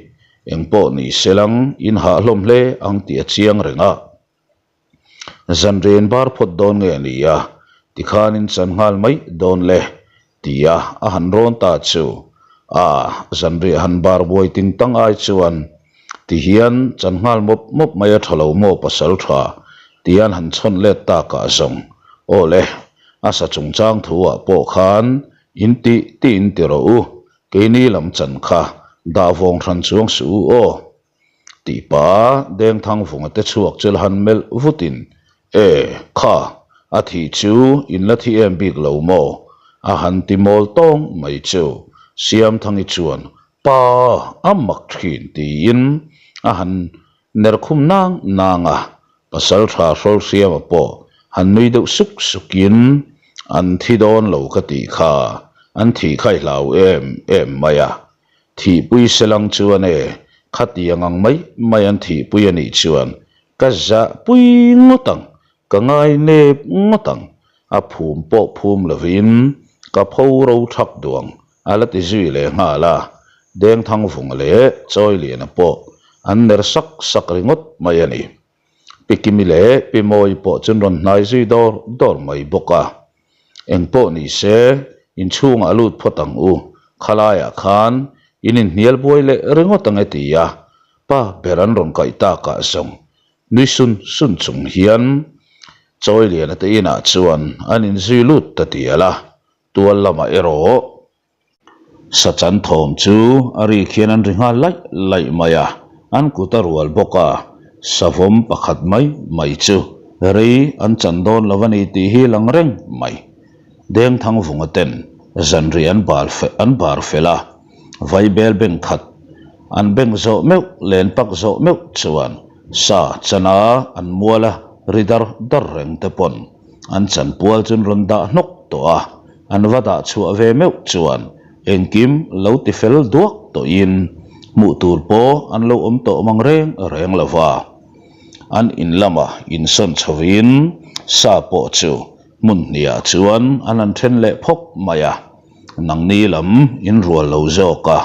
Eng pawh ni se lang, in hah hlawm hle ang tih a chiang reng a. Zanrian bar phawt dawn nge ni a, tikhan in chan nghal mai dawn le, tia a han rawn ta chu. A, zanriah han bar buai ting tang ai chuan tihian chan nghal mawp mawp mai a tha lo maw pasal tha, tian han chhawn let tak ah zawng. Aw le, a sa chungchang thu ah pawh khan in tih tih in ti rawh u, Keini lam chan kha dah vawng hran chuang suh u aw, tih pa Dengthangvunga te chhuak chu la han melh vutin, E, kha, a thih chu in la thi em bik lo maw? a han ti mawl tawng mai chu Siamthangi chuan, Pa, a mak thin tiin a han Ner khum nang nang a, pasal tha Hrawlhriama pawh han nui deuh suk sukin, An thi dawn lo ka tih kha, an thih kha i hlau em em mai a. Thihpui selang chuan e, khatiang ang mai mai an thihpui a nih chuan ka zahpui ngawt ang, ka ngai nep ngawt ang, a phum pawh phum lovin ka pho ro thak duang A la ti zui leh nghal a, Dengthangvunga leh Chawiliana pawh an ner sak sak ringawt mai a ni. Pi Kimi leh Pi Mawii pawh chun rawn hnai zui dawr dawr mai bawk a. Eng pawh ni se, inchhungah lut phawt ang u, khalaiah khan in inhnial buai leh ringawt ang e ti a, pa ber an rawn kaih takah zawng. Nui sun sun chung hian Chawiliana te inah chuan an inzui lut ta tial a, tual lamah erawh Sachan thawm chu a rik hian an ri nghal laih laih mai a, an kut a rual bawk a, savawm pakhat mai mai chu rei an chan dawn lo a ni tih hi lang reng mai. Dengthangvunga ten zanriah an bal an bar fel a, vaibel beng khat an beng zawh meuh len pak zawh meuh chuan sa chana an mual a ri dar dar reng te pawn an chanpual chu an rawn dah hnawk tawh a, an va dah chhuah ve meuh chuan engkim lo ti fel duak tawhin hmuh tur pawh an lo awm tawh mang reng reng lo va. An in lamah insawn chhovin sa pawh chu hmun hniah chuan an han then leh phawk mai a, nangni lam in rual lo zawk a,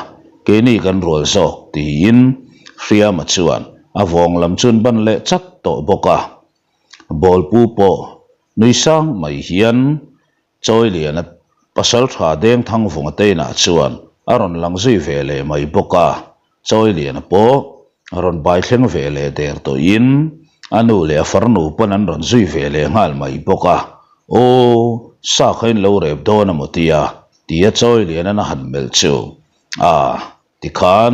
keini kan rual zawk tiin Hriama chuan a vawng lam chu an ban leh chat tawh bawk a. Bawlpu pawh nui sang mai hian Chawiliana pasal tha Dengthangvunga te inah chuan a rawn lang zui ve leh mai bawk a, Chawiliana pawh a rawn bai thleng ve leh der tawhin a nu leh a farnu pawn an rawn zui ve leh nghal mai bawk a, Aw, sa kha in lo rep dawn a maw tia? tia Chawiliana'n a han melh chu, A, tikhan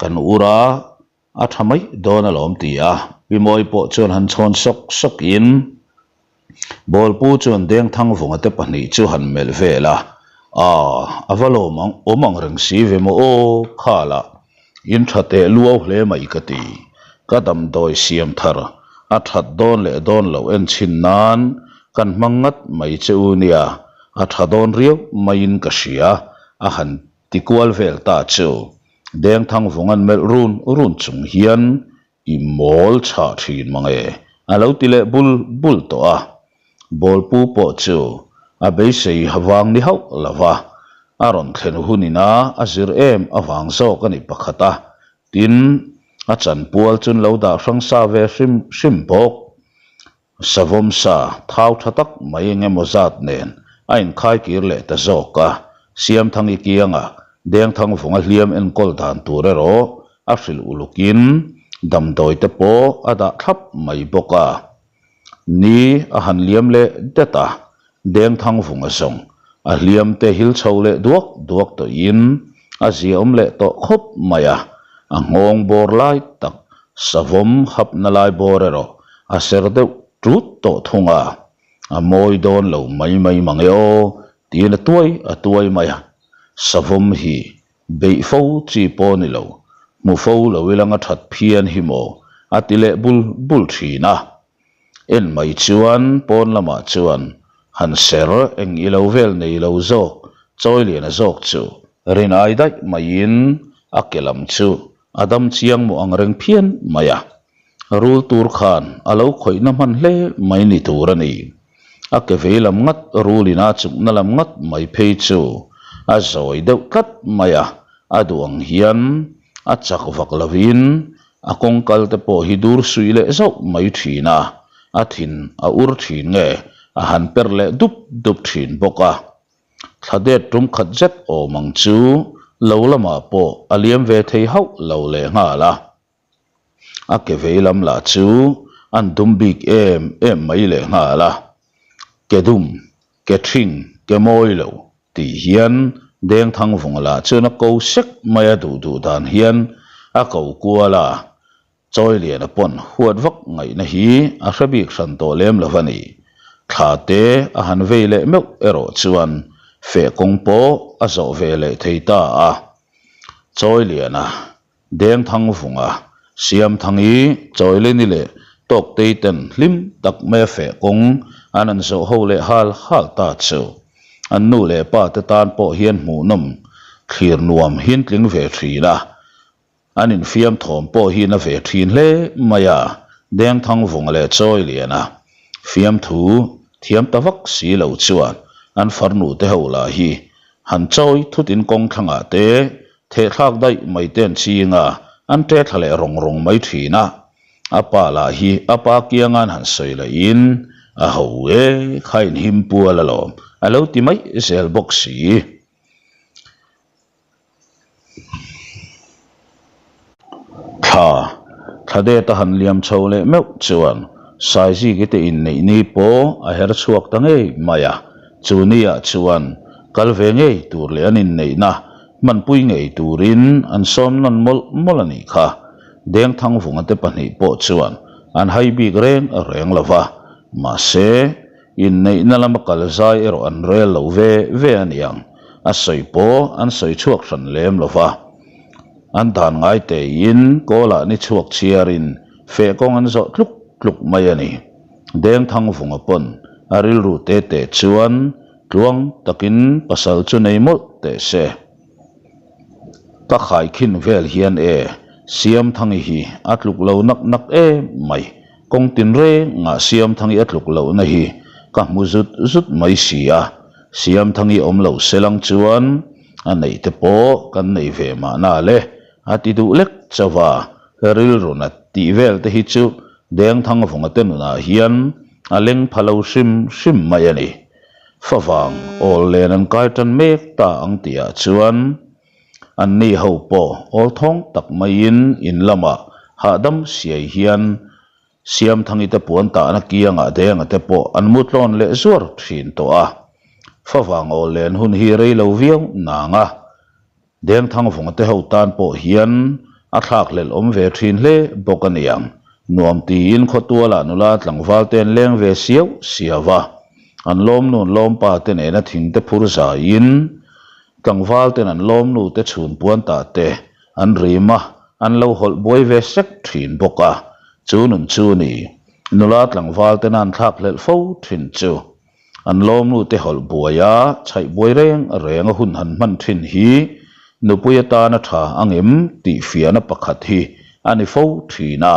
kan ur a, A tha mai dawn alawm ti a, Pi Mawi pawh chuan han chhawn sawk sawkin Bawlpu chuan Dengthangvunga te pahnih chu han melh vel a, Aa, a va lawm ang awm ang reng si ve maw aw, khalah in tha teh luau hle mai ka ti. Ka damdawi siam thar a that dawn leh dawn loh en chhin nan kan hmang ngat mai che u nia, a tha dawn riau maiin ka hria a han ti kual vel ta chu. Dengthangvunga'n melh run run chung hian i mawl chhah thin mang e a lo ti leh bul bul tawh a. Bawlpu pawh chu a beisei vang ni hauh lo va, a rawn thlen hun ina a zir em avang zawk a ni pakhat a, tin, a chanpual chu an lo dah hrang sa ve hrim hrim bawk. Savawm sa thau tha tak mai eng emaw zat nen a inkhai kir leh ta zawk a, Siamthangi kianga Dengthangvunga hliam enkawl dan tur erawh a hrilh ulukin damdawi te pawh a dah thlap mai bawk a. Ni a han liam leh det a, Dengthangvunga zawng a hliam te hil chho leh duak duak tawhin a ziaawm leh tawh khawp mai a, a nghawng bawr lai tak savawm hapna lai bawr erawh a ser deuh tut tawh thung a, a mawi dawn lo mai mai mang e aw tiin a tuai a tuai mai a, savawm hi beih fo chi pawh ni lo, hmu fo lo ilang a that phian hi maw a ti leh bul bul thin a. En mai chuan pawn lamah chuan han ser eng i lo vel nei lo zawk Chawiliana zawk chu rin ai daih maiin a ke lam chu a dam chiang maw ang reng phian mai a. Rul tur khan a lo khawihna hman hle mai ni tur a ni. A ke vei lam ngat rulin a chukna lam ngat mai phei chu a zawi deuh tlat mai a, a duh ang hian a chak vak lovin A kawng kal te pawh hi dur suih leh zauh mai thin a, a thin a ur thin nge a han per leh dup dup thin bawk a. Thla det tum khat zet awm ang chu lo lamah pawh a liam ve thei hauh lo leh nghal a. A ke vei lam lah chu an dum bik em em mai leh nghal a. Ke dum, ke thing, ke mawi lo Tih hian Dengthangvunga lah chuan a ko sek mai a duh duh dan hian a ko kual a, Chawiliana pawn huat vak ngaihna hi a hre bik hran tawh lem lo va ni. Thla te a han vei leh meuh erawh chuan feh kawng pawh a zawh ve leh thei ta a. Chawiliana Dengthangvunga, Siamthangi, Chawileni leh Tawktei ten hlim tak mai a feh kawng an an zawh ho leh hal hal ta chu. An nu leh pa te tan pawh hian hmuhnawm thlir nuam hian tling ve thin a, an infiam thawm pawh hi na ve thin hle mai a, Dengthangvunga leh Chawiliana fiamthu thiam ta vak si lo chuan an farnu te ho lah hi han chawi thutin kawng thlangah te Thehthlak daih mai te an ching a, an ṭe thla leh rawng rawng mai ṭhin a. A pa lah hi a pa kianga'n han sawi lahin, A ho e, kha inhim pual alawm, a lo ti mai zel bawk si. Thla, thla. Thla det a han liam chho leh meuh chuan Saiziki te inneih ni pawh a her chhuak ta ngei mai a, chu niah chuan kal ve ngei tur leh an inneihna hmanpui ngei turin an sawm nawn mawlh mawlh a nih kha. Dengthangvunga te pahnih pawh chuan an hai bik reng reng lo va, mahse inneihna lama kal zai erawh an rel lo ve ve a niang, a sawi pawh an sawi chhuak hran lem lo va. An dan ngai teiin kawlah ni chhuak chhiarin feh kawng an zawh tluk tluk mai a ni. Dengthangvunga pawn a rilru te te chuan tluang takin pasal chu nei mawlh teh se. Ka khaikhin vel hian e, Siamthangi hi a tluk lo nak nak em mai. Kawng tinrengah Siamthangi a tluk lohna hi ka hmu zut zut mai si a. Siamthangi awm lo selang chuan a neih te pawh kan nei ve mahna le, a ti duh lek chauh a. Rilru nat tih vel te hi chu Dengthangvunga te nunah hian a leng pha lo hrim hrim mai a ni. Favang awl len an kai tan mek ta ang tihah chuan anni ho pawh awl thawng tak maiin in lamah hahdam siai hian Siamthangi te puan tahna kiangah Denga te pawh an mu tlawn leh zuar thin tawh a. Favang awl len hun hi rei lo viau nang a. Dengthangvunga te ho tan pawh hian a thlakhlelh awm ve thin hle bawk a niang. Nuam tiin khawtualah nula tlangval te an leng ve siau siau a. An lawmnu an lawmpa te nena thing te phur zaiin tlangval ten an lawmnu te chhun puan tah te an rim a, an lo hawlh buai ve sek thin bawk a. Chu nun chu ni nula tlangval tena an thlakhlelh fo thin chu. An lawmnu te hawlh buai a, chhaih buai reng reng a hun han hman thin hi nupui atana tha angem tih fiahna pakhat hi a ni fo thin a,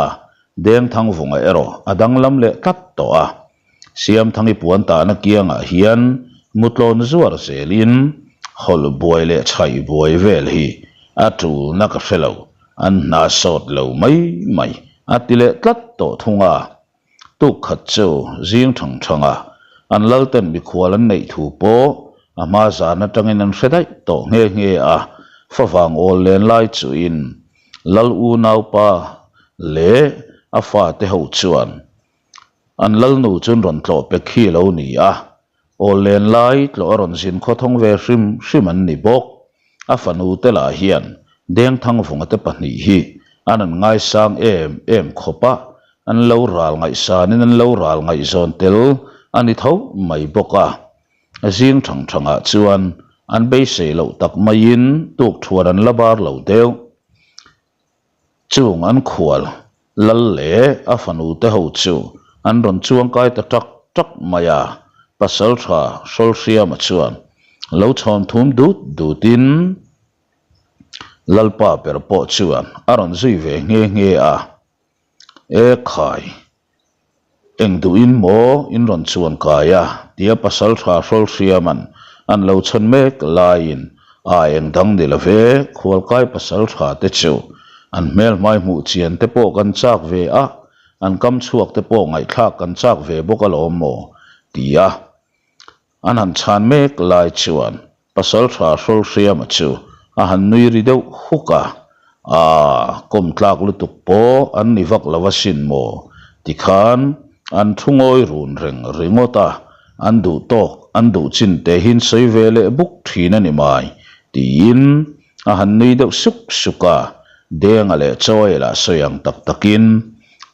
Dengthangvunga erawh a danglam leh tlat tawh a. Siamthangi puan tahna kiangah hian mutlawn zuar zelin hawlh buai leh chhaih buai vel hi a tulna ka hre lo, an hna sawt lo mai mai a ti leh tlat tawh thung a. Tuk khat chu zing thang thang a, an lalten mikhual an neih thu pawh a hma zan atangin an hre daih tawh nghe nghe a, favang awl len lai chuin lal unaupa leh a fate ho chuan an lalnu chu an rawn tlawh pe khi lo ni a, Awl len lai tlawh a rawn zin khawthawng ve hrim hrim an ni bawk. A fanu te lah hian Dengthangvunga te pahnih hi an an ngaisang em em khawp a, an lo ral ngaihsanin an lo ral ngaihzawn tel a ni tho mai bawk a. Zing thang thangah chuan an beisei loh tak maiin tukthuan an la bar lo deuh. Chung an khual lal leh a fanu te ho chu an rawn chuang kai ta tak tak mai a, Pasaltha Hrawlhriama chuan lo chhawn thum dut dutin Lalpa ber pawh chuan a rawn zui ve nghe nghe a, E khai! Eng duhin maw in rawn chuan kai a? tia pasaltha Hrawlhriama'n an lo chhawn mek laiin a eng dang ni lo ve, khualkai pasaltha te chu an hmelhmai hmuh chian te pawh kan chak ve a, an kam chhuak te pawh ngaihthlak kan chak ve bawk alawm maw? tia An han chhan mek lai chuan Pasaltha Hrawlhriama chu a han nui ri deuh huk a, Aa, kawm tlak lutuk pawh an ni vak lo asin maw? Tikhan an thu ngawi run reng ringawt a, an duh tawk, an duh chin te hian sawi ve leh buk thin a ni mai, tiin a han nui deuh suk suk a, Denga leh Chawia lah sawi ang tak takin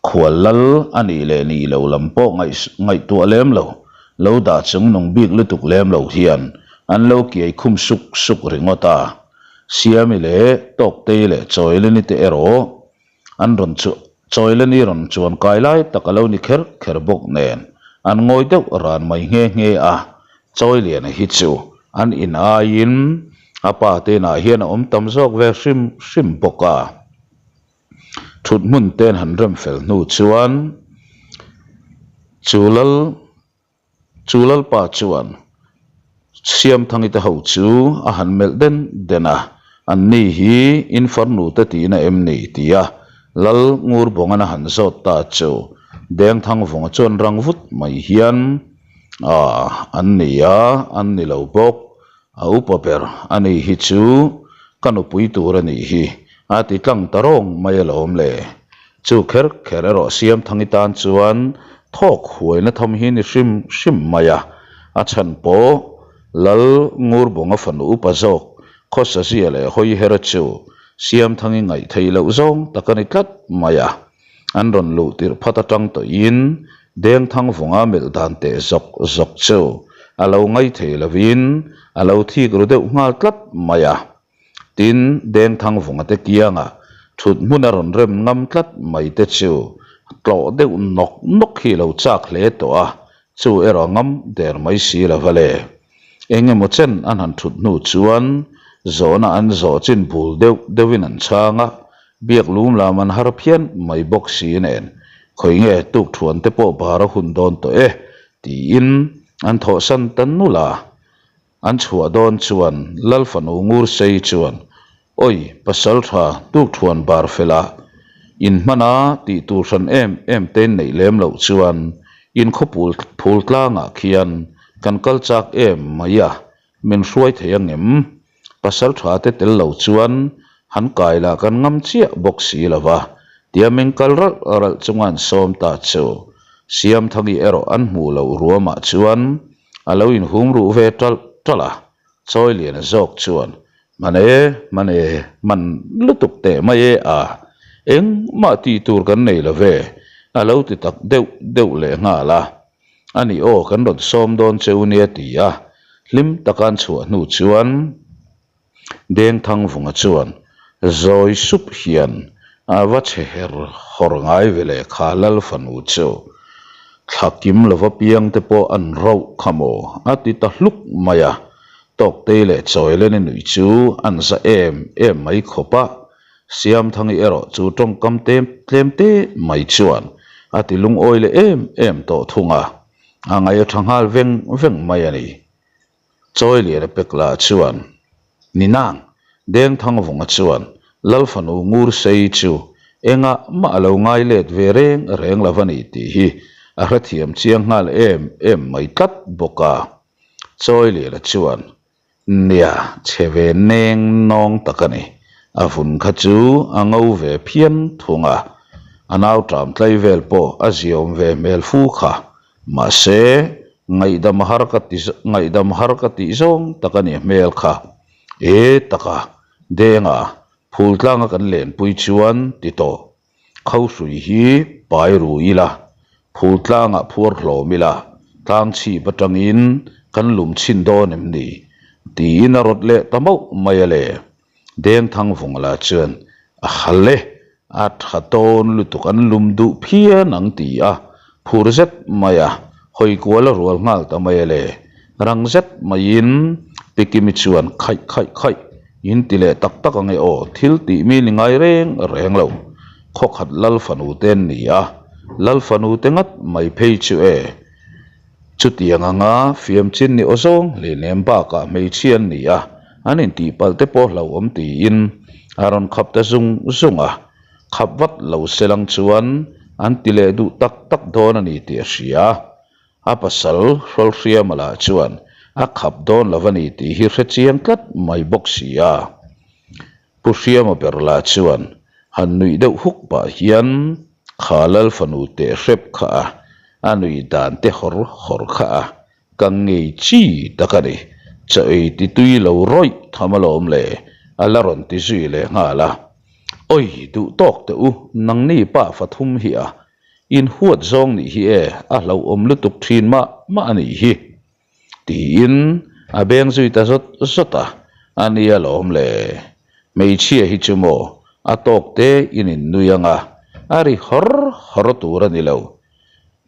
Khual lal a nih leh nih lo lam pawh ngaihtuah lem lo, lo dah chung nung bik lutuk lem lo hian an lo kiai khum suk suk ringawt a. Siami leh Tawktei leh Chawileni te erawh an rawn chu Chawileni rawn chuan kai lai tak a lo ni kher kher bawk nen an ngawi deuh ran mai nghe nghe a. Chawiliana hi chu an in aiin a pa te inah hian a awm tam zawk ve hrim hrim bawk a. Thut hmun te an han rem fel hnu chuan chu lal chu lalpa chuan Siamthangi te ho chu a han melh den den a, an ni hi in farnu te tihna em ni tia lal Ngurbawngan a han zawt ta chu Dengthangvunga chuan rang vut mai hian aah an ni a an ni lo bawk. A upa ber a ni hi chu ka nupui tur a nih hi a ti tlang ta rawng mai alawm le. Chu kher kher erawh Siamthangi tan chuan thawk huaina tham hi ni hrim hrim mai a, a chhan pawh Lal Ngurbawnga fanu upa zawk Khawsazia leh Hawiher chu Siamthangi ngaih theih loh zawng tak a ni tlat mai a. An rawn luh tirh phat atang tawhin Dengthangvunga melh dan teh zawk zawk chu a lo ngai thei lovin a lo thik ru deuh nghal tlat mai a. Tin, Dengthangvunga te kiangah thut hmun a rawn rem ngam tlat mai te chu tlawh deuh nawk nawk hi lo chak hle tawh a, chu erawh ngam der mai si lo va le. Eng emaw chen an han thut hnu chuan zawhna an zawh chin bul deuh deuhin an chhang a, biak lum lam an har phian mai bawk si nen, khawi nge tukthuan te pawh bar a hun dawn tawh e tiin an thawhsan ta nulh a. An chhuah dawn chuan Lal fanu Ngursei chuan, Oi, pasal tha tukthuan bar fel a, in hmana tih tur hran em em te in neih lem loh chuan in khawpul phul tlangah khian kan kal chak em mai a, min hruai thei ang em? Pasal tha te tel lo chuan han kai lah kan ngam chiah bawk si lo va, tia min kal ralh ralh chunga an sawm ta chu. Siamthangi erawh an hmuh loh ruamah chuan A lo inhum ruh ve ṭalh ṭalh a, Chawiliana zawk chuan, Hman e, hman e, hman lutuk teh mai e a, engmah tih tur kan nei lo ve, a lo ti tak deuh deuh leh nghal a. A nih aw, kan rawn sawm dawn che u nia ti a, hlim taka an chhuah hnu chuan, Dengthangvunga chuan zawi sup hian a va chhe her hawr ngai ve leh kha Lal fanu chu thla kim lova piang te pawh an rauh kha maw a ti ta hluk mai a, Tawktei leh Chawileni nuih chu an za em em mai khawp a, Siamthangi erawh chu tawngkam tlem tlem te mai chuan a ti lungawi leh em em tawh thung a, a ngaih a tha nghal veng veng mai a ni. Chawiliana pek lah chuan, Ninang, Dengthangvunga chuan Lal fanu Ngursei chu engah mah a lo ngai let ve reng reng lo a ni tih hi a hrethiam chiang nghal em em mai tlat bawk a. Chawiliana chuan, Nia, chhe ve neng nawng tak a ni. A vun kha chu a ngo ve phian thung a, a nau ṭam tlai vel pawh a ziawm ve hmel fu kha. Mahse, ngaihdam har ka ti ngaihdam har ka tih zawng tak a ni hmel kha. E taka, Denga, phul tlanga kan lenpui chuan ti tawh. Kho hrui hi pai ru ila, phul tlangah phuar hlawm ila, tlang chhip atangin kan lum chhin dawn em ni? Tiin a rawt leh ta mauh mai a le. Dengthangvunga lah chuan a hal e, a tha tawn lutuk an lum duh phian ang ti a, phur zet mai a, hawi kual a rual nghal ta mai a le. Rang zet maiin Pikimi chuan khaih khaih khaih in ti leh tak tak ang e aw, thil tih mi ni ngai reng reng lo, khawkhat Lal fanu te an ni a, Lal fanu te ngat mai phei chu e. Chutiang anga fiam chin ni aw zawng hleinem bakah hmeichhia an ni a, an intihpalh te pawh hlauhawm tiin a rawn khap ta zung zung a. Khap vat lo se lang chuan an ti leh duh tak tak dawn a ni tih a hria. A pasal Hrawlhriama lah chuan a khap dawn lo a ni tih hi hre chiang tlat mai bawk si a. Pu Hriama ber lah chuan han nuih deuh huk pah hian kha Lal fanu teh hrep kha a, a nuih dan te hawr hawr kha a, ka ngei chi tak a ni, chaw ei ti tui lo rawih tham alawm le, a la rawn ti zui leh nghal a. Oi, duh tawk teh u, nangni pa fathum hi a, in huat zawng nih hi e, a hlauhawm lutuk thin mah mah a nih hi. Tiin a beng zui ta zawt zawt a, a nia lawm le. Hmeichhia hi chu maw a tawk te in in nui ang a, a ri hawr hawr tur a ni lo.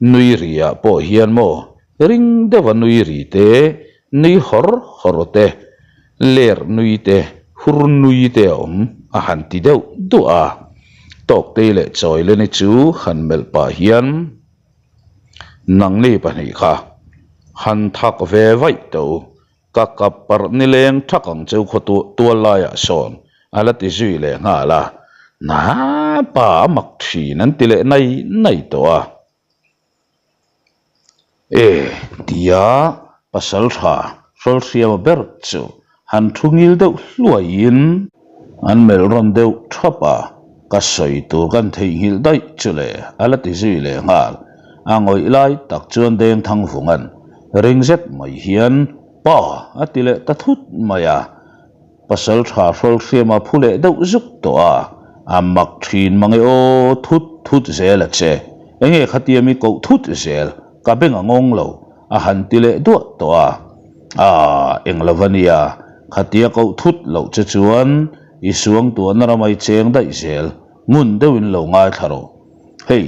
Nui ri ah pawh hian maw ring deuh a nui ri te, nui hawr hawr te, ler nui te, hur nui te a awm a han ti deuh duah a. Tawktei leh Chawileni chu han melh pah hian. Nangni pahnih kha han thak ve vaih teh u, ka kap parh nileng thak ang cheu khaw tual laiah sawn a la ti zui leh nghal a, na pa a mak thin an ti leh nai nai tawh a. E tia pasal tha Hrawlhriama ber chu han thu ngil deuh hluaiin an melh rawn deuh thap a. Ka sawi tur kan theihnghilh daih chu le, a la ti zui leh nghal. A ngawih lai tak chuan Dengthangvunga'n ring zet mai hian, Pa! a ti leh ta thut mai a. Pasal tha hrawl hriam a phu leh deuh zuk tawh a, a mak thin mang e aw, thut thut zel a che. Enge khatia mi koh thut zel, ka beng a ngawng lo, a han ti leh duah tawh a. Aaa, eng lo va nia, khatia koh thut loh che chuan i suangtuahna ramai cheng daih zel, ngun deuhin lo ngaithla rawh. Hei.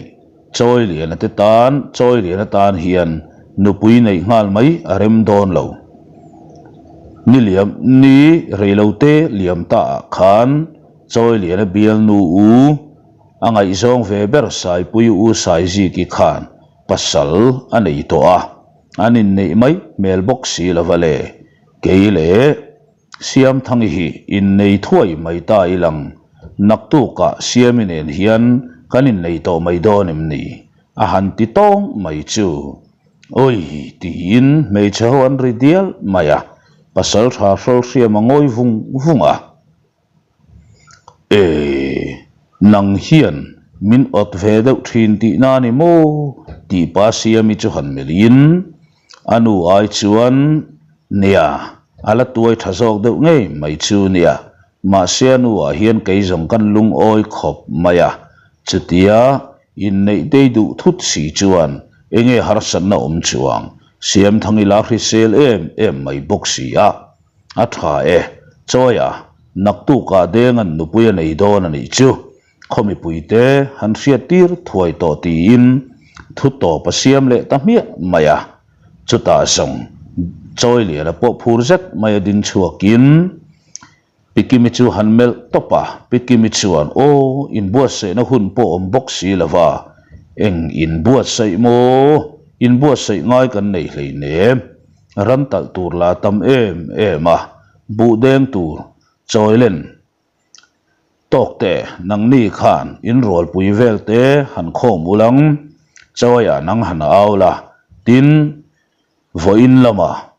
Chawi liana te tan, chawi liana tan hian nupui neih nghal mai a rem dawn lo. Ni liam, ni reilo te liam ta ah khan chawi liana bialnu u a ngaihzawng ve ber Saipui u Saiziki khan pasal a nei tawh a, an inneih mai hmel bawk si lova le, kei leh. Siamthangi hi innei thuai mai ta i lang, naktukah Siami nen hian kan innei tawh mai dawn em ni? a han ti tawng mai chu. Awi! tiin hmeichhe ho an ri dial mai a, pasal tha hrawl hriam a ngawi vung vung a. E, nang hian min awt ve deuh thin tihna a ni maw? tih pa Siami chu han melhin a nu ai chuan nia a la tuai tha zawk deuh ngei mai chu nia, mahse a nuah hian kei zawng kan lungawi khawp mai a, chutia inneih tei duh thut si chuan enge harsatna awm chuang Siamthangi la hrisel em em mai bawk si a. A tha e, Chawia, naktukah Denga'n nupui a nei dawn a nih chu, khaw mipuite han hriat tir thuai tawh tiin thu tawp a siam leh ta hmiah mai a. Chutah zawng Chawiliana pawh phur zet mai a ding chhuakin Pikimi chu han melh tawp a, Pikimi chuan, Aw, inbuatsaihna hun pawh awm bawk si lo va, eng inbuatsaih maw? Inbuatsaih ngai kan nei hleinem. Ram talh tur la tam em em a, buh deng tur chawilen tawk te nangni khan in rualpui vel te han khawm ulang, chawia nang han au la, tin vawiin lama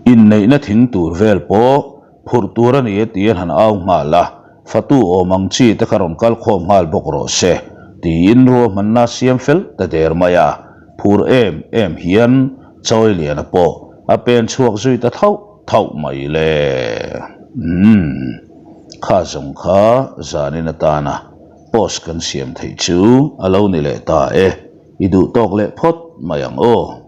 Inneihna thing tur vel pawh phurh tur a ni e tiin han au nghal a, fatu awm ang chi te kha rawn kal khawm nghal bawk rawh se tiin ruahmanna siam fel ta der mai a, phur em em hian Chawiliana pawh a pen chhuak zui ta thauh thauh mai le. Umm, kha zawng kha zanin atana post kan siam theih chu a lo ni leh ta e, i duh tawk leh phawt mai ang aw.